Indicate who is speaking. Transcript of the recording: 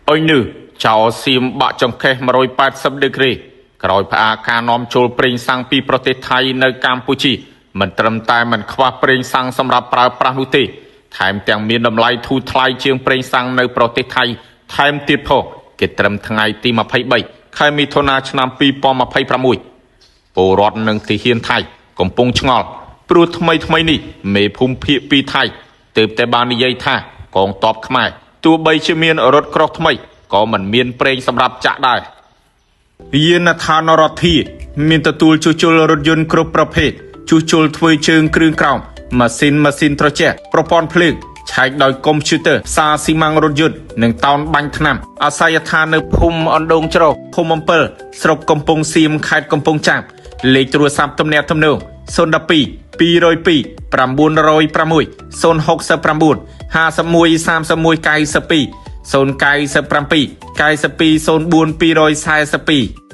Speaker 1: អុយនេះចោលសៀមបាក់ចង្កេះ180ដឺក្រេក្រោយផ្អាកការនាំចូលប្រេងសាំងពីប្រទេសថៃនៅកម្ពុជាមិនត្រឹមតែមិនខ្វះប្រេងសាំងសម្រាប់ប្រើប្រាស់នោះទេថែមទាំងមានតម្លៃធូរថ្លៃជាងប្រេងសាំងនៅប្រទេសថៃថែមទៀតផងគេត្រឹមថ្ងៃទី23ខែមិថុនាឆ្នាំ2026ពលរដ្ឋនិងទាហានថៃកំពុងឆ្ងល់ព្រោះថ្មីថ្មីនេះមេភូមិភាគពីថៃទើបតែបាននិយាយថាកងទ័ពខ្មែរទោះបីជាមានរថក្រោះថ្មីក៏មិនមានប្រេងសម្រាប់ចាក់ដែរ យានដ្ឋានរដ្ឋាមានទទួលជួសជុលរថយន្តគ្រប់ប្រភេទជួសជុលធ្វើជើងគ្រឿងក្រោមម៉ាស៊ីនម៉ាស៊ីនត្រជាក់ប្រព័ន្ធភ្លើងឆែកដោយកុំព្យូទ័រផ្សារស៊ីម៉ាំងរថយន្តនិងតោនបាញ់ថ្នាំអាសយដ្ឋាននៅភូមិអណ្ដូងច្រោះឃុំអំពិលស្រុកកំពង់សៀមខេត្តកំពង់ចាមលេខទូរស័ព្ទទំនាក់ទំនង012 202 906 069 51 31 92 097 92 04 242។